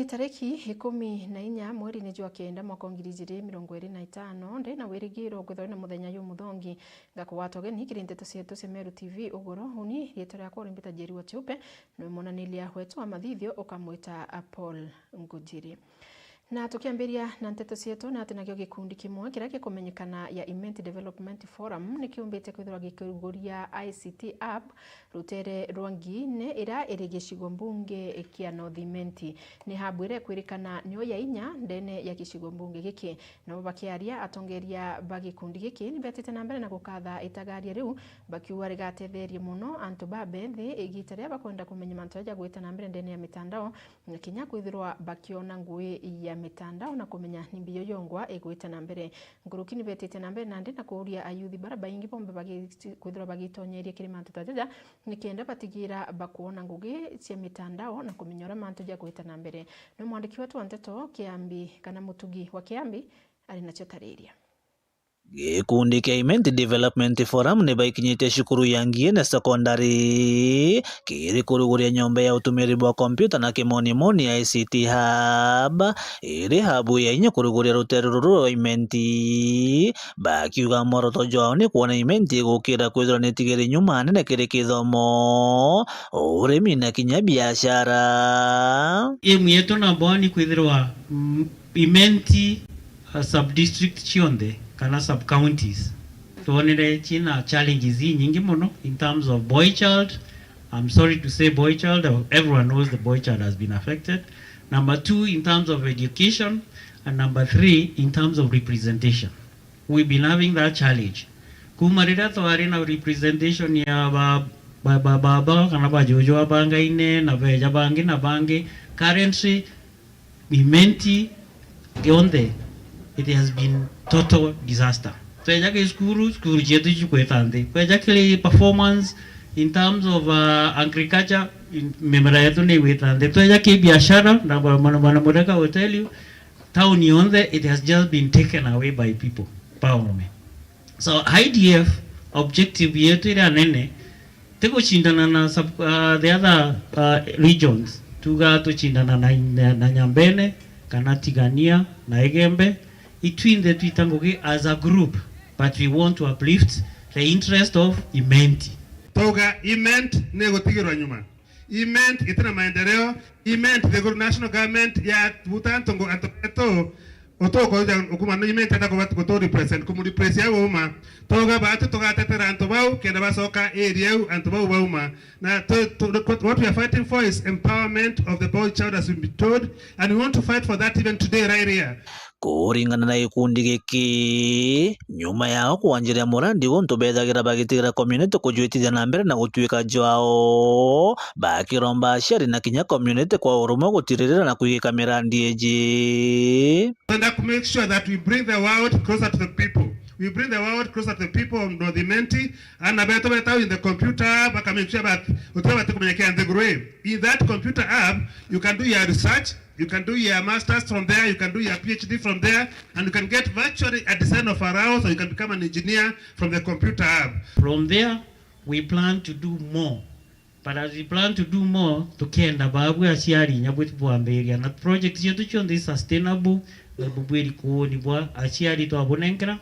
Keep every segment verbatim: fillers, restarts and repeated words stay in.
Tariki ikumi na inya mweri-ini jwa kenda mwaka wa ngiri ijiri mirongo iri na itano, ndi na wirigiro kwithirwa na muthenya jumuthongi ngakugwata ugeni kiri nteto cietu cia Meru T V ugoro. Uni riitwa riakwa urimbita Njeri wa Chiupe, niwe mwonaniria wetu wa mathithio ukamwita Paul Ngujiri. Na tukiambiria na nteto cietu, ni ati nakio gikundi kimwe kiria gikumenyekana ya Imenti Development Forum ni kiumbite kwithirwa gikuruguria I C T Hub rutere rwa Ngiine iria iri gicigo mbunge kia North Imenti. Ni hub iria ikwirikana nio ya inya ndene ya gicigo mbunge giki. Nabo bakiaria, atongeria ba gikundi giki ni betite na mbere na gukatha itagaria riu, bakiuga rigatetherie mono antu ba bethi igita riria bakwenda kumenya mantu jaja gwita na mbere ndene ya mitandao, na kinya kwithirwa bakiona ngui ya mitandao na kumenya ni mbi yo yongwa igwite na mbere. Nkuruki ni betite na mbere nandi na kuuria ayuthi bara baingi bombe bagi-, kwithirwa bagitonyeria kiri mantu ta jaja, nikenda batigira bakwona ngugi cia mitandao na kumenya uria mantu jagwite na mbere. Ni mwandiki wetu wa nteto Kiambi, kana Mutugi wa Kiambi, ari nacio tariria. Gikundi kia Imenti Development Forum ni baikinyite cukuru ya Ngiene Secondary kiri kuruguria nyomba ya utumiri bwa kompyuta na kimonimoni I C T Hub, iri hub ya inya kuruguria rutere ruru rwa Imenti. Bakiuga mworoto jwao ni kwona Imenti igukira kwithirwa ni itigiri nyuma nene kiri kithomo, urimi na kinya biashara. Aim yetu number one ni kwithirwa, mm, Imenti, uh, sub-district cionthe kana sub-counties, twonere ciina challenges inyingi mono in terms of boy child. I'm sorry to say boy child, uh, everyone knows the boy child has been affected. Number two, in terms of education, and number three, in terms of representation. We've been having that challenge. Kuuma riria twari na representation ya ba, ba, ba, baba kana bajuju abangaine na beja bangi na bangi, currently Imenti yonthe, it has been total disaster. Tweja ki cukuru, cukuru cietu cikwita nthi. Kweja kiri performance in terms of, uh, agriculture, in, mimera yetu ni igwita nthi. Tweja ki biashara, na bwana, bwana Murega will tell you, town yonthe, it has just been taken away by people, paume. So, I D F, objective yetu iria nene, ti gucindana na sub-, uh, the other, uh, regions. Tuga tucindana na, na, na Nyambene, kana Tigania, na Igembe. Itwinthe twita ngugi as a group, but we want to uplift the interest of Imenti. Twauga Imenti ni gutigirwa nyuma. Imenti itina maendeleo. Imenti, the good national government ya buta antu ngu-, antu betu, utukuja ukuma no Imenti ata kubat-, kutu represent, kumu replace au uma. Twauga batu tugatetera antu bau, kenda bacoka area au, antu bau bauma. Na tu, tu, what we are fighting for is empowerment of the boy child, as we've been told, and we want to fight for that even today right here. Kuringana na gikundi giki, nyuma yao kwanjiria murandi guntu bethagira bagitigira community kujwitithia na mbere na gutwika jwao, bakiromba aciari na kinya community kwa urumwe gutiririra na kwigika mirandi iji. And that make sure that we bring the world closer to the people. We bring the world closer to the people of North Imenti, ana betu betau in the computer, baka make sure that utuwe batikumenya kia nthiguru ii. In that computer app, you can do your research, you can do your masters from there, you can do your P H D from there, and you can get virtually a design of a house, or you can become an engineer from the computer app. From there, we plan to do more. But as we plan to do more, tukenda babu aciari inya bwi-, bwambiria na project cietu cionthe i sustainable, na bubwiri kuuni bwa aciari twabunenkera,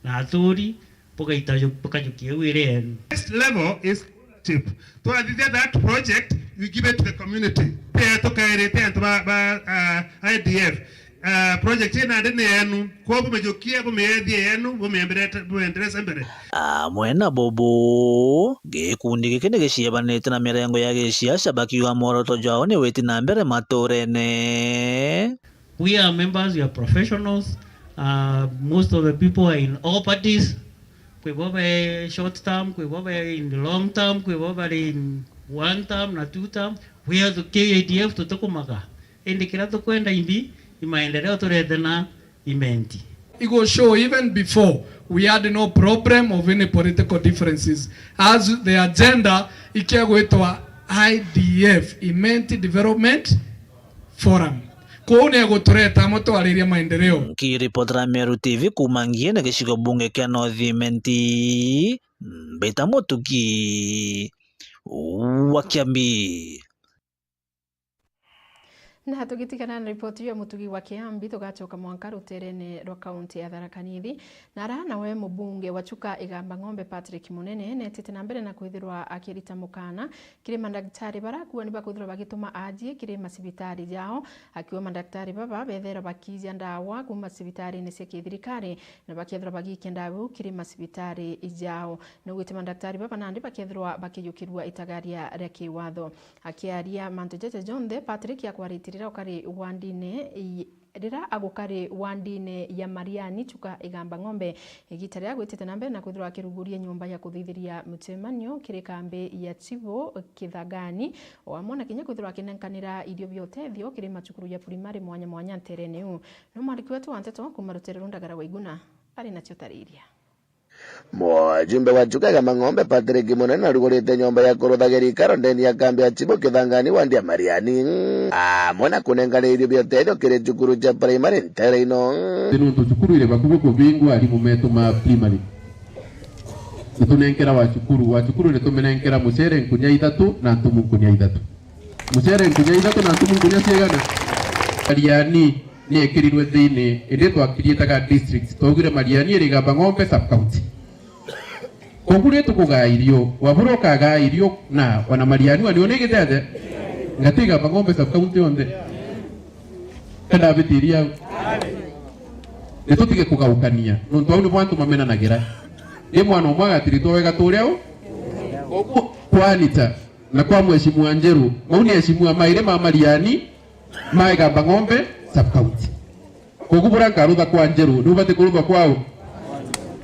na aturi, bugaita ju-, bukajukia iu iri yenu. Next level is ownership. Twathithia that project, we give it to the community. Ti yetu kairi, ti antu ba, ba, ah, I D F. Ah, project ii nandi ni yenu. Kwou bumijukie, bumiethie yenu, bumienderete-, bumiendereze mbere. Amwe na bubu, gikundi giki ni giciebanite na mirengo ya gisiasa, bakiuga mworoto jwao ni witi na mbere maturene. We are members, we are professionals. Uh, most of the people are in all parties. Kwi bo be short term, kwi bo be in the long term, kwi bo bari in one term na two term. We are the K A D F, tutikumaka. Indi kiria tukwenda imbi, i maendeleo turete na Imenti. It go show even before we had no problem of any political differences. As the agenda ikia gwitwa I D F, Imenti Development Forum. Kuu ni egutureta amwe twaririe maendeleo. Nkiripotera Meru T V kuuma Ngiene gicigo bunge kia North Imenti, mbita Mutugi wa Kiambi. Na tugitigana na ripoti ya Mutugi wa Kiambi, tugacoka mwanka ruterene rwa kaunti ya Tharaka Nithi. Na ara nawe mubunge wa Chuka Igamba Ng'ombe Patrick Munene netite na mbere na kwithirwa akirita mukana kiri mandagitari bara akuani bakwithirwa bagituma ajie kiri macibitari jao, akiuga mandagitari baba bethairwa bakiija ndawa kuma cibitarine cia kithirikari na bakethirwa bagikia ndawa iu kiri macibitari jao. Naugite mandagitari baba nandi bakethirwa bakiyukirua itagaria ria kiwatho. Akiaria mantu jaja jonthe, Patrick akwariti rira ukari wandine i-, rira agukari wandine ya Mariani Chuka Igamba Ng'ombe, igita riria agwitite na mbere na kwithirwa akiruguria nyomba ya kuthithiria mucemanio kiri kambi ya Chibo Kithagani, o amwe na kinya kwithirwa akinenkanira irio bia utethio kiri macukuru ya primary mwanya mwanya nterene iu. No mwandiki wetu wa nteto kuma rutere rwa Ndagara wa Iguna ari nacio tariria. Mujumbe wa Chuka Igamba Ng'ombe Patrick Munene narugurite nyomba ya kuruthagira ikaro ndeni ya kambi ya Chibo Kithangani wandi ya Mariani, amwe na kunengana irio bia utethio kiri cukuru cia primary ntere ino. Ni nuntu cukuru iri bakubi kubingwa, arimu metu ma primary nitunenkera wa cukuru, wa cukuru nituminenkera mucere nkunia ithatu na ntumu nkunia ithatu. Mucere nkunia ithatu na ntumu nkunia ciigana? Mariani ni ekirirwe thiini, indi twakiriitaga district, twaugire Mariani iri Igamba Ng'ombe sub county. Kogu ri tukugaa irio, Wabura ukagaa irio, na ona Mariani wa nio ni gitete, ngati Igamba Ng'ombe sub county yonthe. Kenda abitiria au. Ni tutige kugaukania, nontu au nibo antu mamenanagira. Ni mwana umwe agatiritwa wega turia u. Kogu kwanita. Na kwa Mheshimiwa Njeru, mau ni Mheshimiwa mairi ma Mariani, ma Igamba Ng'ombe sub county. Kogu bura nkarutha kwa Njeru, ni ubati kurutha kwau?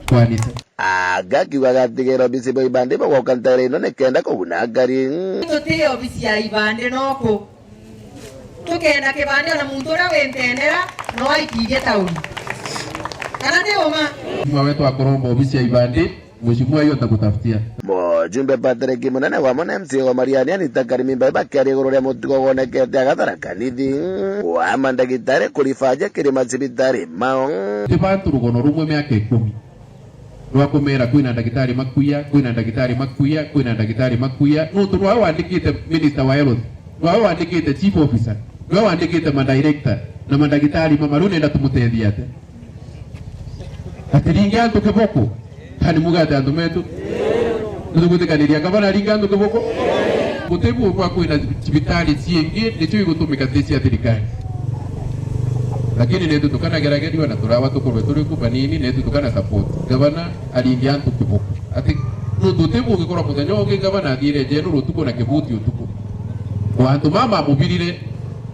Kwa Anita. Anga akiuga agatigera obisi bwa ibandi bwa gwaka ntere ino ni kenda kuguna akari. Tuti obisi ya ibandi noku. Tukenda kibandi ona muntu uria wintendera no aikirie tauni. Kana ti uma? Mwa wetu akoromba obisi ya ibandi. Mheshimiwa, hiyo nitakutafutia. Mujumbe Patrick Munene wamwe na M C A wa Mariani Anita Karimimba bakiaria iguru ria mutugo gwonekete aga Tharaka Nithi wa mandagitari kuribaja kiri macibitari mao. Ti bantu rugono rumwe miaka ikumi. Rwa kumera kwina ndagitari makuya, kwina ndagitari makuya, kwina ndagitari makuya. Nuntu nwawe wandikite minister wa health, nwawe wandikite chief officer, nwawe wandikite madirector na mandagitari mama, riu nenda tumutethie atia? Ati ringi antu kiboko? Kani muga ati antu metu? Nitugwitikaniria gavana aringa antu kiboko? Guti buu bwa kwina cibitari ciingi nicio igutumika ti cia thirikari. Lakini nitu tukanageragerua na turawa tukorwe turi ku banini, nitu tukana support gavana aringe antu kiboko. Ati nuntu uti bungikorwa muthenya ungi gavana athiire njenu rutuku na kibuti utuku. O antu mama amubirire,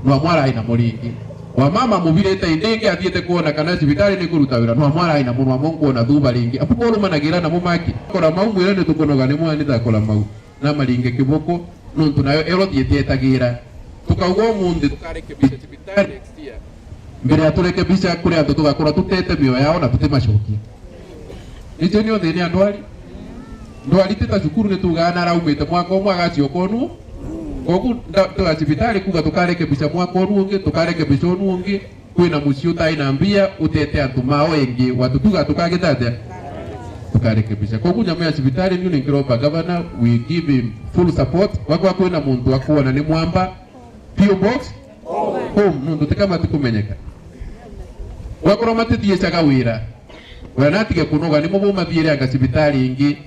no amwe arai namo ringi. Wa mama mubirite indi ingi athiite kwona kana cibitari ni kuruta wira, no amwe arai namo, no amwe nkwona thuba ringi. Abu borumanagira namo maki. Kora mau mwire ni tukunoga ni mwana takora mau. Na maringe kiboko, nuntu nayo erothiite etagira. Tukauga umunthi tukarekebisha cibitari next year. Mbere ya turekebisha kuri antu tugakorwa tutete mioyo yao na tutimacokia. Nicio nio thina ya ndwari. Ndwari ti ta cukuru ni tugaa na araumite mwaka umwe agacioka unu. Kogu nda-, twa cibitari kuga tukarekebisha mwaka unu ungi, tukarekebisha unu ungi, kwina mucii utai na mbia utete antu mao ingi, watu tuga tukagita atia? Tukarekebisha. Kogu nyama ya cibitari niu ninkiromba gavana, we give him full support. Wakwa kwina muntu akuona ni mwamba, P O box? Home, nuntu ti kama tikumenyeka. Wakorwo matithiicaga wira, wira natige kunoga, nimo bumathiire anga cibitari ingi.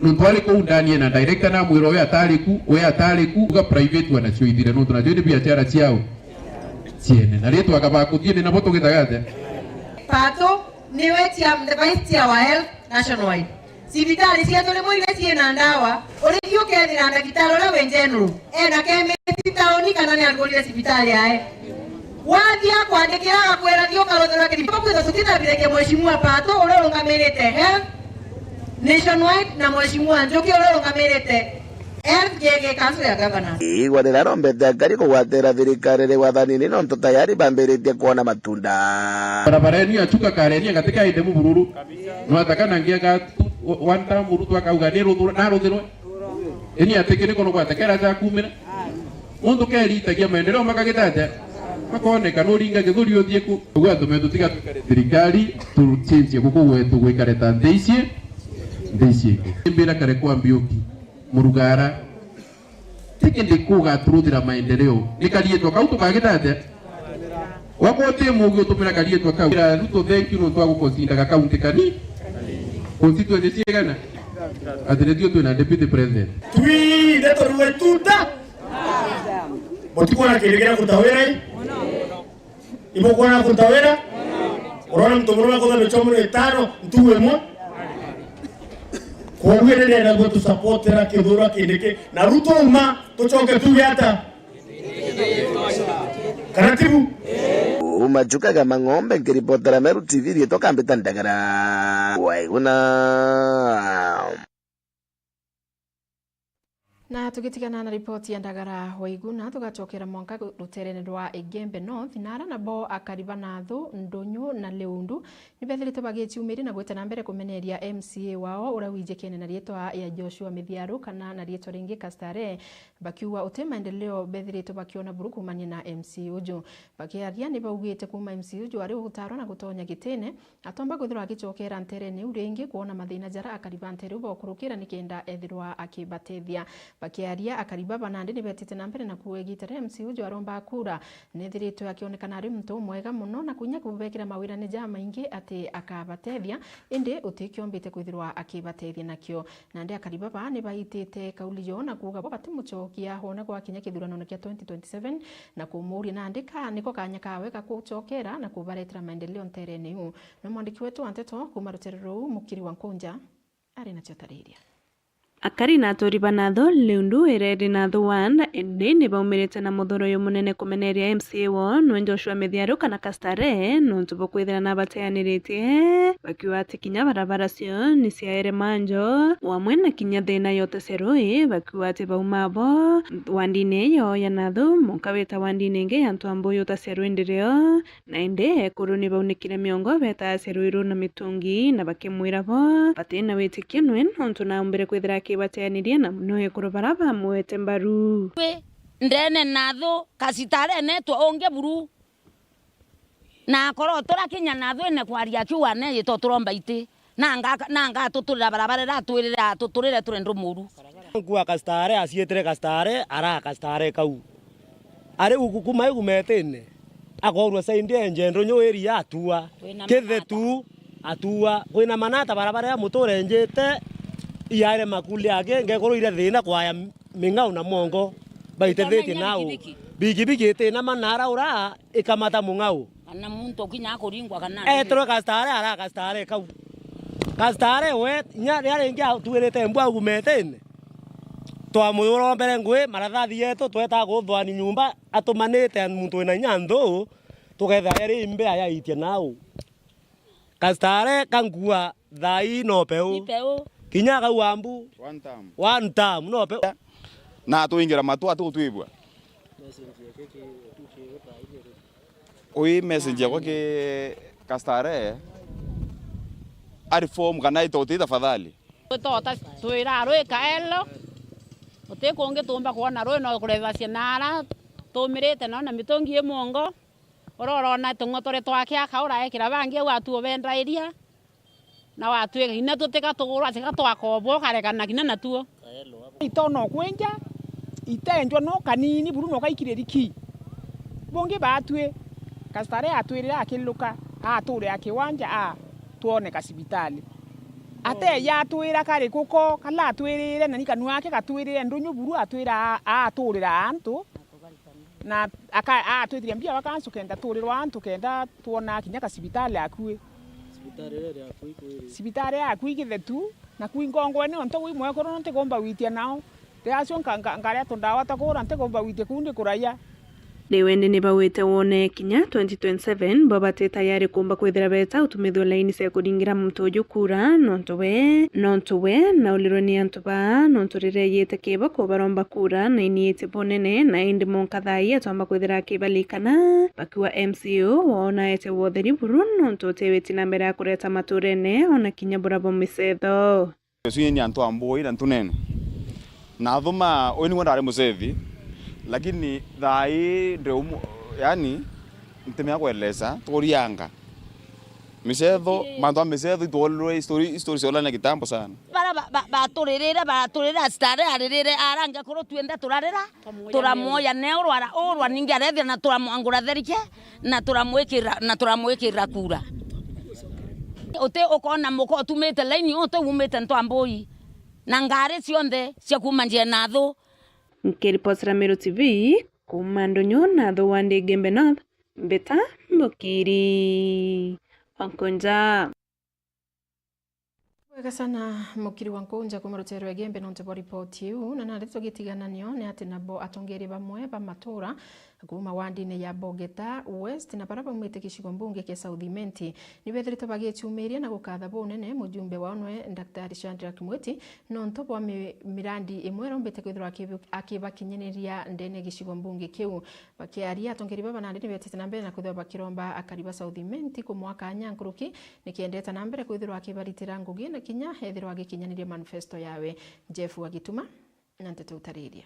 Nuntu ari kuu ndani ena director namwira uyu atari ku, uyu atari ku, uga private wanacio ithire, nuntu nacio ni biashara ciao ciene. Na ritwa akaba kuthii ni nabo tugitaga atia? Pato niwe chair, the vice chair wa health nationwide. Cibitari cietu rimwe iria ciina ndawa, urithii ukethira ndagitari uria wi general ena chemist tauni kana ni arugurire cibitari yae. Wathii akwandikira agakwira thii ukaruthirwa kiripo kwitha tutitambirikia Mheshimiwa Pato uria urungamirite health nationwide na Mheshimiwa Njuki uria urungamirite health G G Council ya Governors. Igwa rirarombete akari kugwatira thirikari ri wathanini nontu tayari bambiritie kwona matunda. Barabara enu ya Chuka Karenia gatika inde mubururu. Nwataka na ngiaga tu-, one time Ruto akauga ni ruthurwe, na ruthirwe. Ini atikiri kono gwatekera ja kumira. Muntu keritagia maendeleo makagita atia? Makoneka nuringa githuri uthie ku. Ugu antu metu tiga twikare thirikari, tuchinjie guku gwetu gwikare ta nthi ici, nthi ici ingi. Mbira kare kwa Mbiuki, Murugara, tiki ndi kugaturuthira maendeleo. Ni karietwa kau tukagita atia? Wako uti mugi utumira karietwa kau. Ira Ruto, thank you nontu wa gukonsinda ga kaunti kani. Constituency ciigana? Ati nitio twina deputy president. Twinde turue tuta. Mutikuona kindu kiria kuruta wira ii? Ibukuona kuruta wira? Urona muntu murume akutha michomo itano, ntugu imwe? Koguo ni ndenda gwe tusapotera Kithure Kindiki. Na Ruto uma, tucoke tuge ata? Kana tibu? Uma Chuka ga Mang'ombe, nkiripotera Meru T V, riitwa Kambita Ndagara. Waiguna. Na tugitigana na ripoti ya Ndagara Waiguna, tugacokera mwanka ruterene rwa Igembe North, na ara nabo akari ba Nathu, Ndunyu na Liundu ni bethirite bagiciumiria na gwita na mbere kumeneria M C A wao uria wijikene na riitwa ya Joshua Mithiaru kana na riitwa ringi Kastare, bakiuga uti maendeleo bethiritwe bakiona buru kumania na M C A uju. Bakiaria ni baugite kuma M C A uju ari ugutarwa na gutonya gitine, atomba kwithirwa agicokera nterene iu ringi kwona mathina jara akari ba ntere iu baukurukira nikenda ethirwa akibatethia. Bakiaria, akari baba nandi ni betite na mbere na kuuga igita riria M C A uju aromba kura, nethiritwe akionekana ari muntu umwega mono na kunya kubekira mawirane jamaingi ati akabatethia, indi uti kiombite kwithirwa akibatethia nakio. Nandi akari baba ni baitite kauli yo na kuuga bo batimucokia wona gwakinya kithurano kia twenty twenty-seven, na kumuuria nandi ka niko kanya kawe ga gucokera na kubaretera maendeleo nterene iu. Na mwandiki wetu wa nteto kuuma rutere ruu, Mukiri wa Nkunja, ari nacio tariria. Akari na aturi ba Nathu, Liundu, Ireri Nathu one, indi ni baumirite na muthuro jumunene kumeneria M C A wao nwe Joshua Mithiaru kana Kastare, nontu bukwithira na bateaniritie, bakiuga ati kinya barabara cio ni ciaere manjo, wamwe na kinya thina ya utasya rui, bakiuga ati bauma abo wandini iyo ya Nathu, munka wita wandini ingi ya Ntwambu ya utasya rui ndirio, Na indi ekuru ni baunikire miongo beeta aciari ruu na mitungi, na bakimwira bo batina witikio nwe, nontu naumbire kwithira akibateaniria na mono ekuru bara bamwete mbaru. Twi ndene Nathu, Kasitarene twa ungi buru, na akorotura kinya Nathu ine kwaria akiuga neejite uturomba iti. Nanga, nanga atuturira barabara iria atwirire atuturire turi ndumuru. Nkua Kastare, acietire Kastare, ara Kastare kau. Ari guku kuma igumetine, akorua saindi enje ndunyu iria atua. Kwina kithetu manata. Atua. Kwina manata barabara ya muture enjite, iaire makuli ake, ngekuru iria thina kwaya ming'au na mwongo. Baite thiti nau. Bikibiki itina manara ura ikamata mung'au. Kana muntu kinya akuringwa kana etirwe Kastare, ara Kastare kau. Kastare we, nya riria ringi atwirite mbua agumetene. Twamuyura mbere ngui, marathathi yetu, tweta kuthwani nyumba, atumanite muntu wina inya nthu, tukethira yari imbe ayaitie nau. Kastare kankua thaa ii no peu. Ni peu. Kinya kau ambu. One term. One term, no peu. Na twingira matu atutwibua. Ui message yakwa ki Kastare, a reform kana itotii tafadhali. Twitota twira rwi kaelo, uti kungi tumba kwona rwi no kurevasya na ara tumirite nao na mitungi i mwongo. Ura urona tung'otore twake akaura ekira bangi au atu ubendairia. Na watwika kinya tutika tugurwa, tika twakobo, ukarekana kinya natuo. Itona ukwenja, itenjwa no kanini buru no kaikiriri ki. Bungi batwi, Kastare atwirire akiluka, ature akiwanja, a twone kasibitali. Ate yatwira kari kuko, kala atwirire, na ni kanua ake gatwirire ndunyu buru atwira a, aturira antu. Na aka-, atwithiria mbia wa kansu kenda turirwa antu kenda twona kinya kasibitari akui. Sibitari iri akui kwiri? Sibitari akui Githetu, na kui Ngongwe ni onto wi mwekuru no ntigomba gwitia nao. Riacio nka-, nka-, ngaria tundawa ta kura ntigomba gwitia kuu ndi kuraia. Riu indi ni bawite wone kinya twenty twenty-seven bo bati tayari kumba kwithira beta utumithua laini cia kuringira muntu uju kura, nontu we, nontu we naulirwe ni antu baa, nontu riria yite kibo kubaromba kura na iniite bunene, na indi munka thaa ii atomba kwithira akibalikana, bakiuga M C A uu wao naete utheri buru, nontu utiwiti na mbere ya kureta maturene, ona kinya bura bwa micetho. Ucio ni antu a mbui na ntunene. Na athuma, uyu nigwe ndari mucethi, lakini thaa ii ndi umu-, yani, ntimenya kueleza, tukurianga. Micetho, mantu a micetho itworirwe history, history ciorania kitambo sana. Bara ba- ba- baturirire, baturirira, stare aririre, arange kuru twinthe turarira, turamuoya neurwa ara- urwa ningi arethira na turamwangura therike, na turamwikira, na turamwikira kura. Uti ukona muka utumite laini, uti umite Ntwambui, na ngari cionthe cia kuma Njenathu. Nkiripotera Meru T V, kuma Ndunyu na Thuwa ndi Igembe North, Mbita Mukiri wa Nkunja. Bwega sana, Mukiri wa Nkunja, kuma ruteere rwa Igembe nontu bwa ripoti iu. Na nandi tugitigana nio ni ati nabo atongeria bamwe ba matura kuma wandine ya Bogeta West na bara baumite gicigo mbunge kia South Imenti ni bethiritwe bagiciumiria na gukatha bunene mujumbe wao nwe Daktari Shadrack Mwiti nontu bwa mi- mirandi imwe irombite kwithirwa akibi- akibakinyaniria ndene ya gicigo mbunge kiu. Bakiaria, atongeria baba nandi ni betite na mbere na kwithirwa bakiromba akari ba South Imenti kumwaka kanya nkuruki, nikenda eta na mbere kwithirwa akibaritira ngugi na kinya ethirwa agikinyaniria manifesto yawe. Jeff Wagituma na nteto utariria.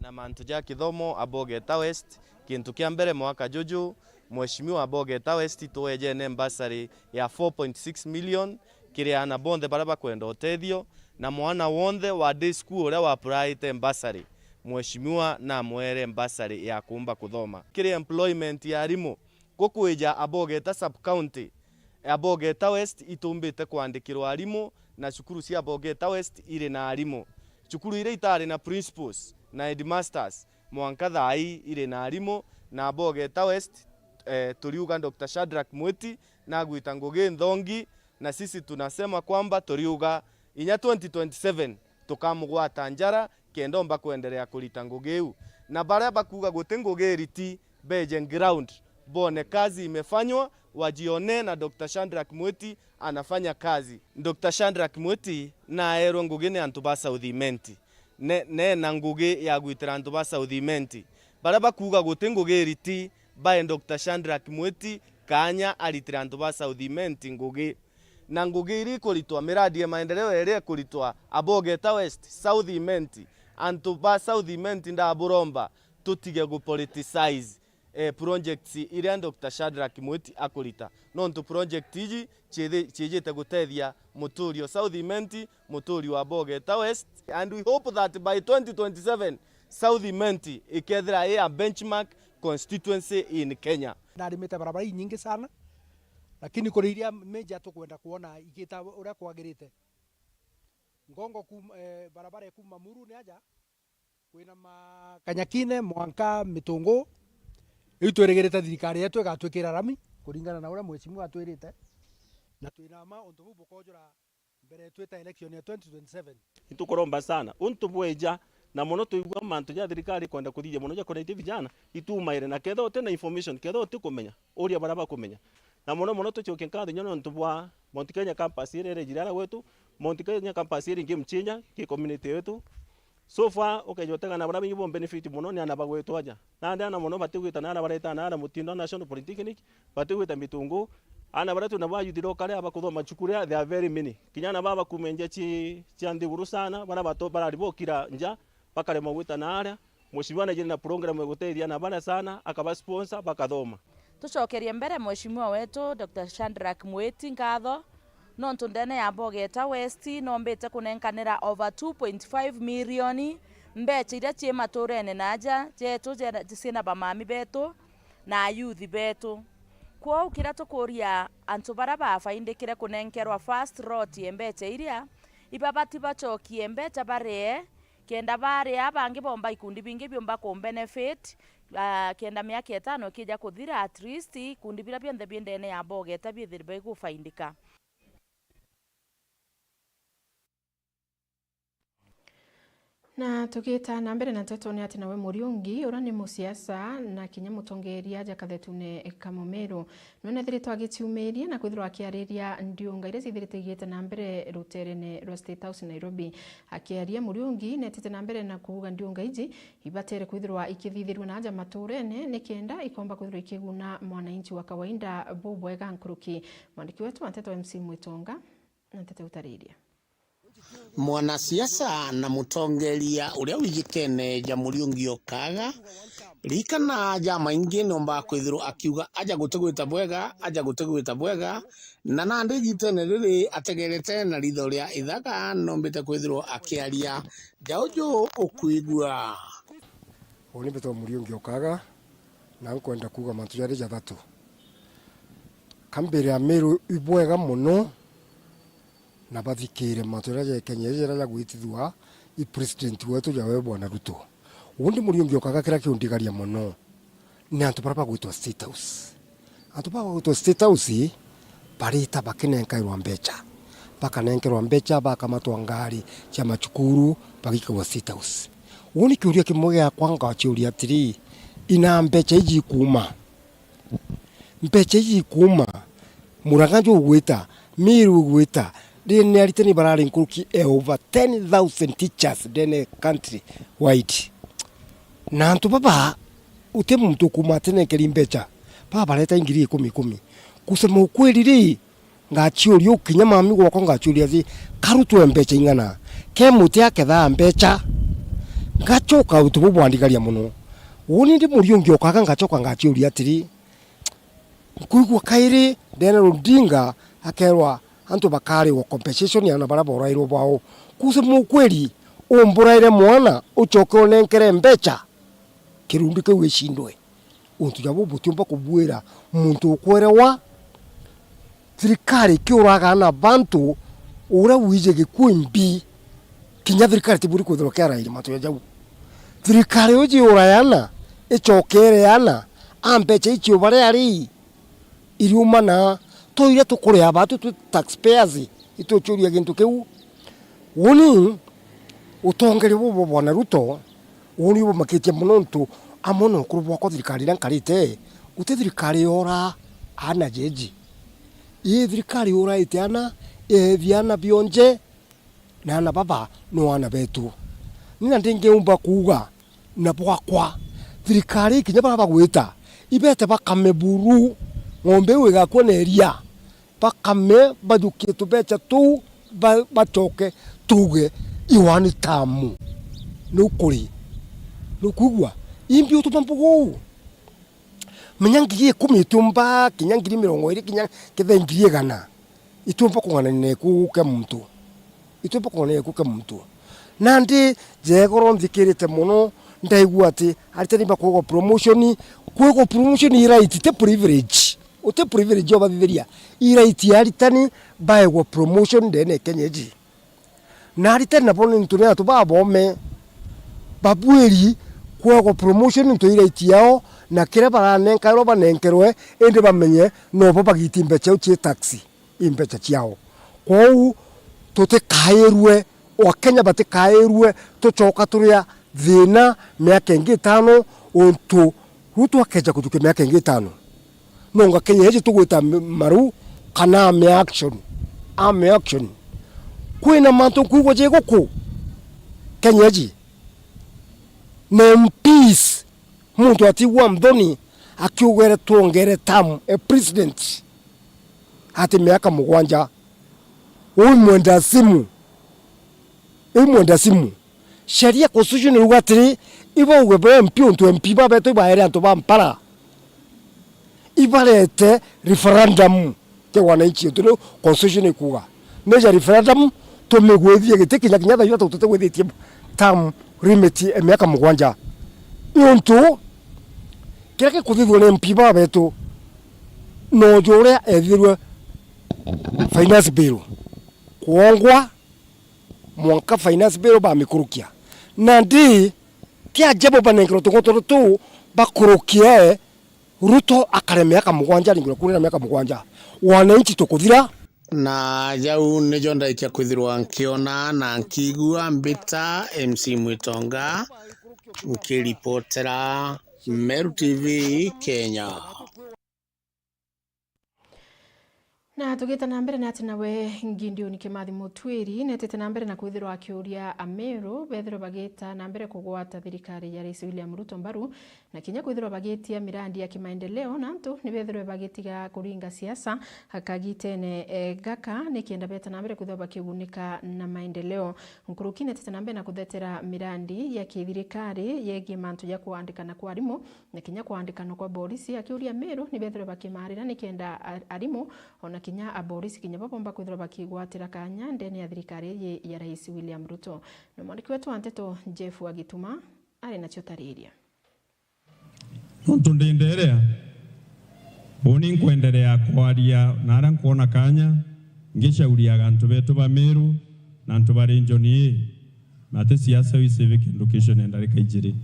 Na mantu ja kithomo a Bogeta West, kintu kia mbere mwaka juju, Mheshimiwa Bogeta West tuwejene bursary ya four point six million kiri aana bonthe baria bakwenda utethio, na mwana wonthe wa day school uria wa applyite bursary, Mheshimiwa namwere bursary ya kuumba kuthoma. Kiri employment ya arimu, gukwija a Bogeta sub county, a Bogeta West itumbite kwandikirwa arimu, na cukuru cia Bogeta West iri na arimu. Cukuru iria itari na principals na headmasters, mwanka thaa ii iri na arimu, na a Bogeta West, eh, turiuga Doctor Shadrack Mwiti nagwita ngugi nthongi, na sisi tunasema kwamba turiuga inya twenty twenty-seven tukamugwata njara kenda omba kwenderea kurita ngugi iu. Na baria bakuuga guti ngugi iriti, beje ground, bone kazi imefanywa, wajione na Doctor Shadrack Mwiti anafanya kazi. Doctor Shadrack Mwiti naerwe ngugi ni antu ba South Imenti. Ne, nena ngugi ya gwitira antu ba South Imenti. Baria bakuuga guti ngugi iriti, bae Doctor Shadrack Mwiti kanya aritire antu ba South Imenti ngugi. Na ngugi iria ikuritwa, miradi ya maendeleo iria ikuritwa a Bogeta West, South Imenti, antu ba South Imenti ndaburomba tutige gu politicize, eh, projects iria Doctor Shadrack Mwiti akurita, nontu project iji cithi- cijite gutethia muturio South Imenti, muturio wa Bogeta West, and we hope that by twenty twenty-seven South Imenti ikethira i a benchmark constituency in Kenya. Narimite barabara inyingi sana, lakini kuri iria major tukwenda kuona igita uria kwagirite. Ngongo kuma, eh, barabara ikuma Muru ni aja kwina ma Kanyakine mwanka Mitungu. Riu twirigirite thirikari yetu igatwikira rami kuringana na uria mheshimiwa atwirite, na twina ma untu buu bukojura mbere twita election ya twenty twenty-seven. Itukuromba sana untu bweja, na mono twigua mantu ja thirikari ikwenda kuthithia mono ja connect vijana, itumaire, na ketha uti na information, ketha uti kumenya, uria baria bakumenya. Na mono mono tucokie nkatho inya nontu bwa Mount Kenya campus iria iri jirara gwetu. Mount Kenya campus iri game changer ki community yetu. So far, ukeja utega na baria baingi bo benefit mono ni aana ba gwetu aja. Nandi aana mono batigwita na aria bareta na aria Mutindo National Polytechnic, batigwita Mitungu. Aana baria twina ba youth local aria bakuthoma cukuru ria, they are very many. Kinya aana baba kuma nja ci-, cia nthiguru sana, baria bato-, barari bokira nja, bakaremwa gwita na aria. Mheshimiwa naijire na program ya gutethia aana baria sana, akaba sponsor, bakathoma. Tucokerie mbere Mheshimiwa wetu Doctor Shadrack Mwiti nkatho, nontu ndene ya Bogeta West nombite kunenkanira over two point five million mbecha iria cii maturene na aja jetu jena-, ciina bamami betu na ayuthi betu. Kwou kiria tukuria antu baria bafaindikire kunenkerwa first lot ya mbecha iria, ibabati bacokie mbecha barie, kenda baria bangi bomba ikundi bingi biumba ku benefit, ah, kenda miaka itano ikija kuthira, at least ikundi biria bionthe bi ndene ya Bogeta biithirwe bigufaindika. Na tugita na mbere na nteto ni ati nawe Muriungi, uria ni musiasa na kinya mutongeria aja kathetune ka Mumiru, nonethiritwe agiciumiria na kwithirwa akiariria ndiunga iria cithirite igite na mbere ruterene rwa State House Nairobi. Akiaria, Muriungi netite na mbere na kuuga ndiunga iji ibatere kwithirwa ikithithirua na aja maturene, nikenda ikomba kwithirwa ikiguna mwananchi wa kawaida bubwega nkuruki. Mwandiki wetu wa nteto M C Mwitonga na nteto utariria. Mwanasiasa na mutongeria uria wijikene ja Muriungi Okaga, ririkana ja maingi niomba kwithirwa akiuga aja gutigwita bwega, aja gutigwita bwega, na nandi igitene riri ategerete na ritho ria ithaga nombite kwithirwa akiaria. Ja uju ukwigua. Uni mbitwa Muriungi Okaga, na nkwenda kuuga mantu jari jathatu. Kambere, Amiru ibwega mono na bathikire mantu jaria ja Kenya jaria jagwitithua i president wetu jawe Bwana Ruto. Undi Muriungi Okaga, kiria kiundigaria mono ni antu baria bagwitwa State House. Antu baa bagwitwa State House barita bakinenkairwa mbecha, bakanenkerwa mbecha, bakamatwa ngari cia macukuru, bagikagwa State House. Uuni kiuria kimwe giakwa ngaciuria atiri, ina mbecha iji ikuuma? Mbecha iji ikuuma? Murang'a jugwita, Miru igwita, ri ni aritani barari nkuruki e over ten thousand teachers ndene country wide. Na antu baba, uti muntu ukuuma atinenkeri mbecha. Baba bareta ngiri ikumi ikumi. Kusema ukweli ri, ngaciuria ukinya mami gwakwa, ngaciuria ati, karutwe mbecha ing'ana? Ke muti akethaa mbecha? Ngacoka untu buu bwandigaria mono. Uuni ndi Muriungi Okaga, ngacoka ngaciuria atiri, nkwigua kairi Daniel Odinga akerwa antu bakariwa compensation ya ana baria borairwe bwao. Kusema ukweli, umburaire mwana, ucoke unenkere mbecha, kirundi kiu gicindwe. Untu ja buu butiumba kubuira muntu ukwerewa. Thirikari ikiuraga ana bantu, uria wiji gikuu imbi, kinya thirikari tiburi kwithirwa kiarairi mantu ja jau. Thirikari uji iurae ana, icokere ana, a mbecha icio baria ari, iriumana, to iria tukuria batu twi taxpayers, itucuria gintu kiu. Uuni utongeria bubu bwa Bwana Ruto, uuni bumakitie mono, nontu amwe na ukuru bwakwa thirikari iria nkarite, guti thirikari yora ana jeji. Ii thirikari yuraite ana, yeethia ana bionje, na ana baba no ana betu. Ni na ndingiumba kuuga na bwakwa, thirikari kinya baria bagwita, ibete bakame buru, ng'ombe iu igakua na iria. Bakame bajukie tubecha tuu, ba-, bacoke tuuge i one term. Niu kuri. Nukwigua? Imbi utuma mbugu uu? Menya ngiri ikumi itiumba, kinya ngiri mirongo iri, kinya kethe ngiri igana. Itiumba kung'anania na gikuu kia muntu. Itiumba kung'anania na gikuu kia muntu. Nandi, jegoro nthikirite mono, ndaigua ati aritani bakwigwa promotion. Kwigwa promotion i right, ti privilege. Uti privilege obathithiria. I right ya aritani baegwa promotion ndene ya Kenya iji. Na aritani nabo ni ntu ni antu babome. Babuiri kwegwa promotion ntu i right yao, na kiria baranenkairwa banenkerwe, indi bamenye nobo bagiti mbecha iu cie tax, i mbecha ciao. Kwou tutikairwe, Akenya batikairwe tucoka turia thina miaka ingi itano, untu riu twakeja kujukia miaka ingi itano, nonga Kenya iji tugwita m-, maru kana army action, army action. Kwina mantu nkwigua ji guku Kenya iji, na M Ps, muntu atigua nthoni akiugere twongere term e president ati miaka mugwanja. Ui mwenda simu. Ui mwenda simu. Sheria, constitution iruga atiri, ibauge ba M P, untu M P babetu ibaere antu ba mpara. Ibarete referendum kia wananchi, untu niu constitution ikuuga. Neja referendum, tumigwithie giti kinya, kinya thaa iu tutite gwithitie term limit ya miaka mugwanja. Niuntu kiria gikuthithua ni M P babetu, noju uria ethirwe finance bill kwongwa, mwanka finance bill bamikurukia. Nandi, ti ajabu banenkerwa tungoto tutu bakurukie, Ruto akare miaka mugwanja, aringirwe kurira miaka mugwanja. Wananchi tukuthira. Na jau nijo ndaikia kwithirwa nkiona na nkigua. Mbita M C Mwitonga, nkiripotera Meru T V Kenya. Na tugita na mbere, ni ati nawe Gideon Kimathi Mutwiri netite na mbere na kwithirwa akiuria Ameru bethirwe bagita na mbere kugwata thirikari ya Rais William Ruto mbaru, na kinya kwithirwa bagitia mirandi ya kimaendeleo, na antu ni bethirwe bagitiga kuringa siasa kagitene, eh, gaka, nikenda beta na mbere kwithirwa bakigunika na maendeleo. Nkuruki netite na mbere na kuthetera mirandi ya kithirikari yegie mantu ja kuandikana kwa arimu, na kinya kuandikana kwa borisi, akiuria Meru ni bethirwe bakimarira nikenda a-, arimu ona kinya aborisi kinya bo bomba kwithirwa bakigwatira kanya ndene ya thirikari iji ya Rais William Ruto. Na mwandiki wetu wa nteto Jeff Wagituma ari nacio tariria. Nontu ndi nderea, uni nkwenderea kwaria na aria nkwona kanya, ngicauria antu betu ba Meru na antu ba region ii, na ati siasa iu icivi kindu kicio na ndarika ijiri.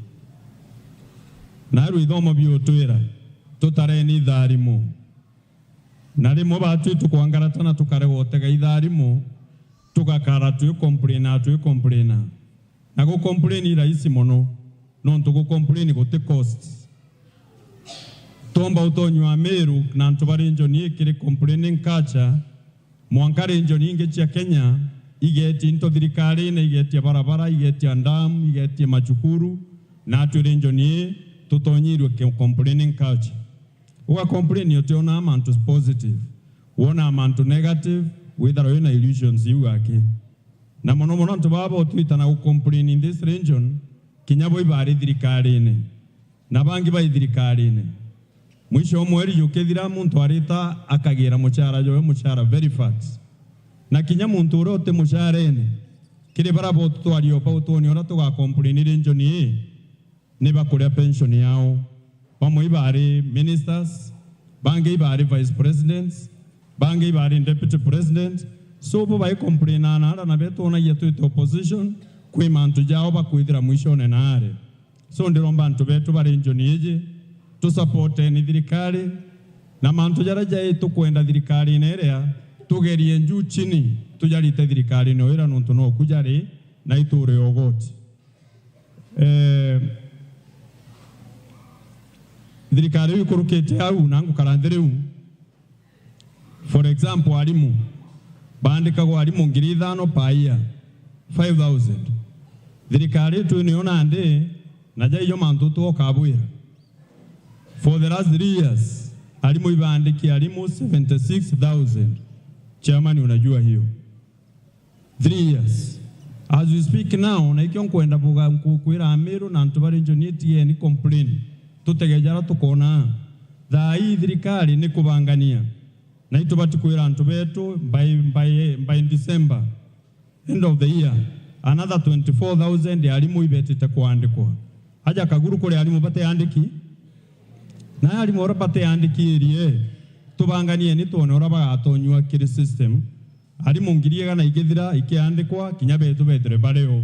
Naarua ithomo biutwira, tutareni itharimu. Na rimwe batwi tukwangarata na tukarega utega itharimu, tugakara twi complain, twi complain. Na gu complain i rahisi mono, nontu gu complain guti cost. Tomba utonywa Meru na antu ba region ii kiri complaining culture, mwanka region ingi cia Kenya igetie into thirikarine, igetie barabara, igetie dam, igetie macukuru, na atwi region ii tutonyirwe ki-, complaining culture. Uga complain utionaa mantu positive, wonaa mantu negative, withirwa wina illusions iu aki. Na mono mono antu baba botwitana gu complain in this region, kinya bo ibari thirikarine, na bangi bai thirikarine. Mwisho wa mweri jukithira, muntu arita akagira mucara jwawe, mucara very fat. Na kinya muntu uria uti mucarene, kiri bara botutwaria upa utwoni uria tuga complain region ii, ni bakuria pension yao. Bamwe ibari ministers, bangi ibari vice presidents, bangi ibari deputy president. So bo bai complain na ara na betwonagia twite opposition, kwi mantu jao bakwithira mwishone naare. So ndiromba antu betu bari region iji, tusupporteni thirikari, na mantu jaria jai tukwenda thirikarine iria, tugerie juu chini, tujarite thirikarine iria, nontu noku jari, na iture ogoti. Eh, thirikari iu ikurukite au, na ngukara nthi riu. For example, arimu baandikagwa arimu ngiri ithano per year, five thousand. Thirikari itwi niyo nandi, na jaijo mantu twokabwira. For the last three years, arimu ibaandiki arimu seventy six thousand. Chairman, unajua hiyo. Three years. As we speak now, na ikio nkwenda buga nku-, kwira Amiru na antu bari njoni tigeni complain. Tutege jara tukona. Thaa ii thirikari ni kubangania. Na itubati kwira antu betu by, by, by December, end of the year, another twenty-four thousand arimu ibetite kwandikwa. Aja Kaguru kuri arimu bateandiki? Na arimu ora bateandikirie, tubanganieni twone ora bagatonyua kiri system. Arimu ngiri igana ikithira ikiandikwa, kinya betu bethire bario.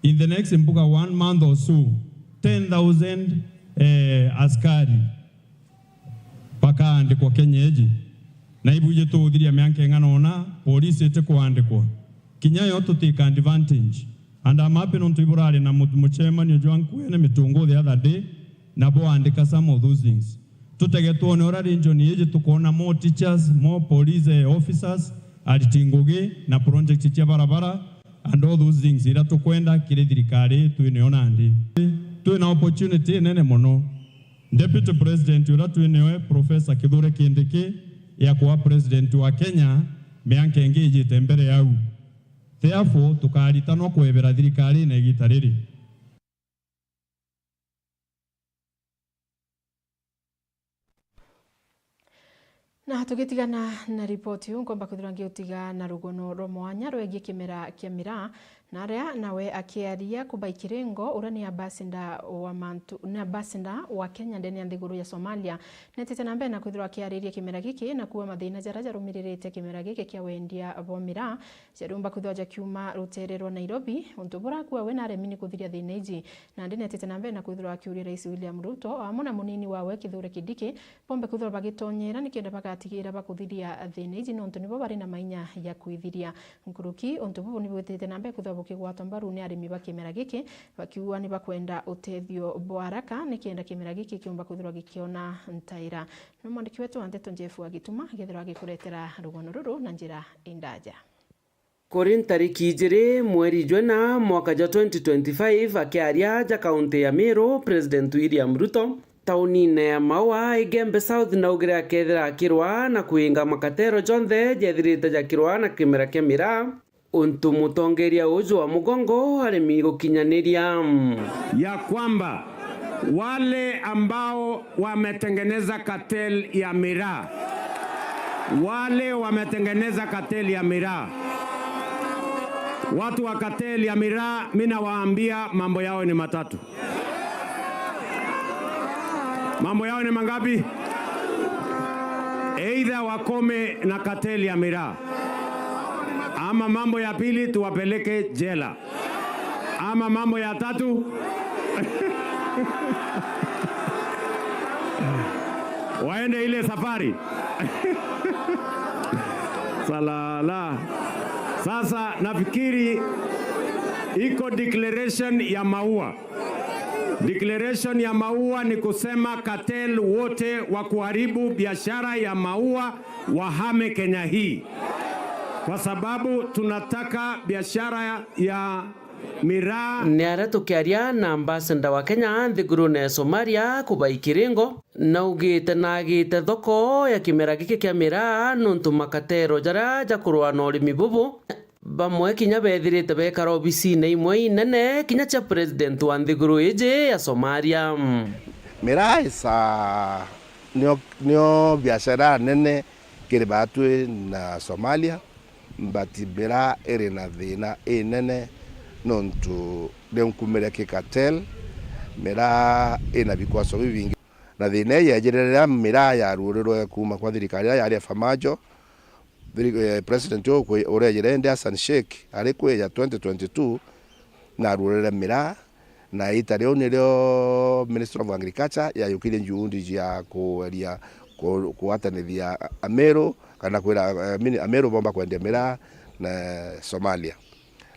In the next mbuga one month or so, ten thousand, eh, askari bakaandikwa Kenya iji. Na ibuji tuthiria mianka ing'ana ona, polisi iti kwandikwa. Kinya yo tutake advantage. And I'm happy nontu iburari na mu-, mucemanio jwa nkuene Mitungu the other day, na boandika some of those things. Tutege twone ora region iji tukona more teachers, more police, eh, officers, ariti ngugi na project cia barabara, and all those things ira tukwenda kiri thirikari twinio nandi. Twina opportunity nene mono. Deputy President ura twinioe, Professor Kithure Kindiki, ya kuwa president wa Kenya mianka ingi ijite mbere yau. Therefore, tukaritanwa kwebera thirikari na igita riri. Na tugitigana na ripoti iu, nkomba kwithirwa ngiutiga na rugono rwa mwanya rwegie kimera kia miraa, na aria nawe akiaria kubai kiringo, uria ni ambassador wa mantu, ni ambassador wa Kenya ndene ya nthiguru ya Somalia, netite na mbere na kwithirwa akiariria kimera giki na kuuga mathina jaria jarumiririte kimera giki kia wendia bwa miraa jariumba kwithirwa jakiuma rutere rwa Nairobi, untu burakua we naremi ni kuthiria thina iji. Nandi netite na mbere na kwithirwa akiuria Rais William Ruto o amwe na munini wawe Kithure Kindiki bombe kwithirwa bagitonyera nikenda bagatigira bakuthiria thina iji, nontu nibo bari na mainya ya kwithiria. Nkuruki, untu bubu nibwitite na mbere kwithirwa gukigwatwa mbaru ni arimi ba kimera giki, bakiuga ni bakwenda utethio bwa haraka nikenda kimera giki kiumba kwithirwa gikiona ntaira. Ni mwandiki wetu wa ndeto Jeff wa Gituma agethirwa agikuretera rugano ruru na njira indaja. Kuri ntariki ijiri mweri jwena mwaka jwa twenty twenty-five, akiaria ja kaunti ya Meru, President William Ruto, taunine ya Maua, Igembe South, naugire akethira akirwa na kuinga makatero jonthe jethirite jakirwa na kimera kia miraa, untu mutongeria uju wa mugongo aremi gukinyaniria. Ya kwamba wale ambao wametengeneza cartel ya miraa, wale wametengeneza cartel ya miraa, watu wa cartel ya miraa, mi nawaambia mambo yao ni matatu. Mambo yao ni mangapi? Either wakome na cartel ya miraa, ama mambo ya pili tuwapeleke jela, ama mambo ya tatu waende ile safari. Salala. Sasa nafikiri iko declaration ya Maua. Declaration ya Maua ni kusema cartel wote wa kuharibu biashara ya maua wahame Kenya hii, kwa sababu tunataka biashara ya, ya miraa. Ni aria tukiaria na ambassador wa Kenya nthigurune ya Somalia, Kubai Kiringo, naugite nagite thoko ya kimera giki kia miraa nuntu makatero jaria jakurwa na urimi bubu, bamwe kinya bethirite bekara obisine imwe inene, kinya cia president wa nthiguru iji ya Somalia. Miraa isa nio, nio biashara nene kiri batwi na Somalia, but miraa iri na thina inene nontu ni nkumire ki cartel, miraa ina bikwaso bibingi. Na thina ii yejire riria miraa yaruurirwe kuuma kwa thirikari iria yari ya Farmajo, thiri-, eh, president u-, uria ejire indi Hassan Sheikh ari kwija twenty twenty-two, na aruurire miraa, na ita riu nirio Ministry of Agriculture yajukirie juhudi cia kueria ku-, kugwatanithia Ameru, kana kwira, eh, mini-, Ameru bomba kwendia miraa na Somalia.